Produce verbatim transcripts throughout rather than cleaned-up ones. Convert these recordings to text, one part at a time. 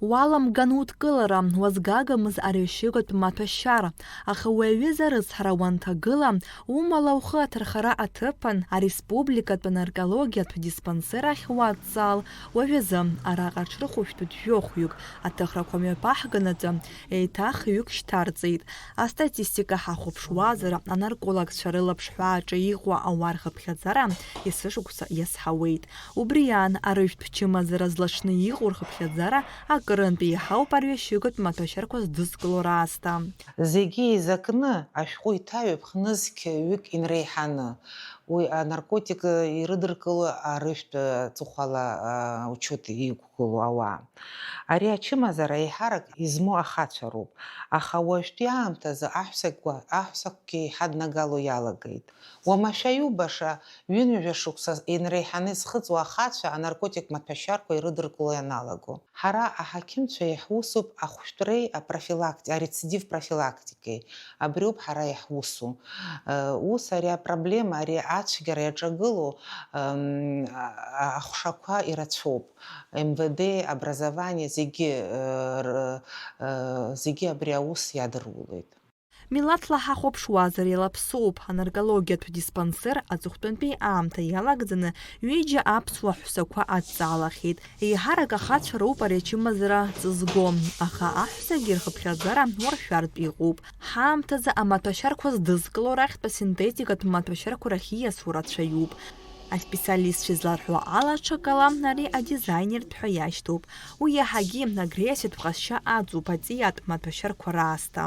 Уаламган удкылара, уазгагамыз арҩашьыгатә маҭәашьара, аха уи аҩыза арыцҳара уанҭагыла, умала ухы аҭархара аҭыԥан, ареспубликатә анаркологиатә диспансер ахь уадҵаал, уажәазы араҟа аҽрыхәышәтәуеит жәохәҩык, аҭыхрақәа мҩаԥаҳганаҵы, еиҭах ҩык шьҭарҵеит. Астатистика ҳахәаԥшуазар, анаркологцәа рылаԥш ҳәааҿы иҟоу ауаа рхыԥхьаӡара есышықәса иазҳауеит. Убри аан, арыжәтә чымазара злаҽны иҟоу рхыԥхьаӡара акырынтә еиҳауп арҩашьыгатә маҭәашьарқәа здызкыло раасҭа. Зегьы еизакны ашәҟәы иҭаҩуп хнызқь ҩык инреиҳаны. Уи анаркотик ирыдыркыло арыжәтә ҵыхәала, а, учет иқәгылоу ауаа. Ари ачымазара еиҳарак измоу ахацәа роуп, аха уажәтәи аамҭазы аҳәсақәа, аҳәсақәагьы еиҳа днагало иалагеит. Уамашәа иубаша, ҩынҩажәа шықәса инреиҳаны изхыҵуа ахацәа анаркотик маҭәашьарқәа ирыдыркыло ианалаго. Ҳара аҳақьымцәа иаҳусуп ахәшәтәреи апрофилакти-, арецидив профилактикеи. Абриоуп ҳара иаҳусу. Э, ус ари апроблема, ари ацәгьара иаҿагылоу, м, а-, а-, ахәшақәа ирацәоуп. М В Д, образование, зегьы, э, р-, э, зегьы абри аус иадырулоит. Милаҭла ҳахәаԥшуазар, илаԥсоуп, анаркологиатә диспансер аҵыхәтәантәи аамҭа иалагӡаны ҩыџьа аԥсуа ҳәсақәа адҵаалахьеит. Еиҳарак ахацәа роуп ари ачымазара ҵызго, аха аҳәсагьы рхыԥхьаӡара уаршәартә иҟоуп. Ҳаамҭазы амаҭәашьарқәа здызкыло рахьтә асинтетикатә маҭәашьарқәа рахь ииасуа рацәаҩуп. Аспециалистцәа изларҳәо ала, ҽакала ари адизайнертә ҳәа иашьҭоуп. Уи иаҳагьы агрессиатә ҟазшьа аҵоуп аҵиаатә маҭәашьарқәа раасҭа.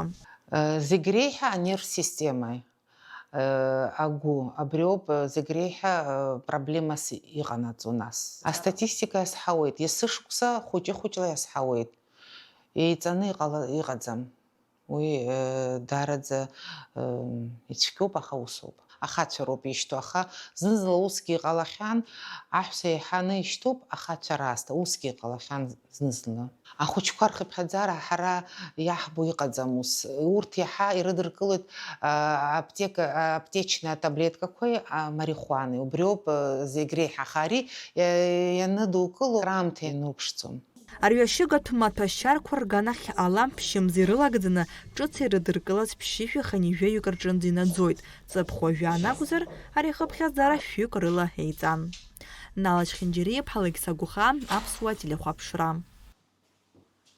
Э, зегь реиҳа анерв системаи, э, агәы, абриоуп, э, зегь реиҳа, э, проблемас иҟанаҵо нас. Астатистика иазҳауеит, есышықәса хәыҷы-хәыҷла иазҳауеит. Еиҵаны иҟала-, иҟаӡам. Уи, э, даараӡа, э, ицәгьоуп, аха усоуп. Ахацәа роуп ишьҭоу, аха зны-зынла усгьы иҟалахьан, аҳәса еиҳаны ишьҭоуп, ахацәа раасҭа, усгьы иҟалахьан зны-зынла. Ахәыҷқәа рхыԥхьаӡара ҳара иаҳбо иҟаӡам ус. Урҭ иаҳа ирыдыркылоит, а, аптека, а, аптечная таблеткақәеи, а, марихуанеи. Убриоуп, а, зегь реиҳа, аха ари, а, ианыдукыло раамҭа ианыԥшӡом. Арҩашьыгатә маҭәашьарқәа рганахь ала ԥшьымз ирылагӡаны ҿыц ирыдыркылаз ԥшьышәи хынҩажәаҩык рҿынӡа инаӡоит. Ҵыԥх уажәы анакәзар, ари ахыԥхьаӡара шәҩык рыла еиҵан. Налач Хинџьариаԥҳа, Алықьса Гәыхаа, Аԥсуа телехәаԥшра.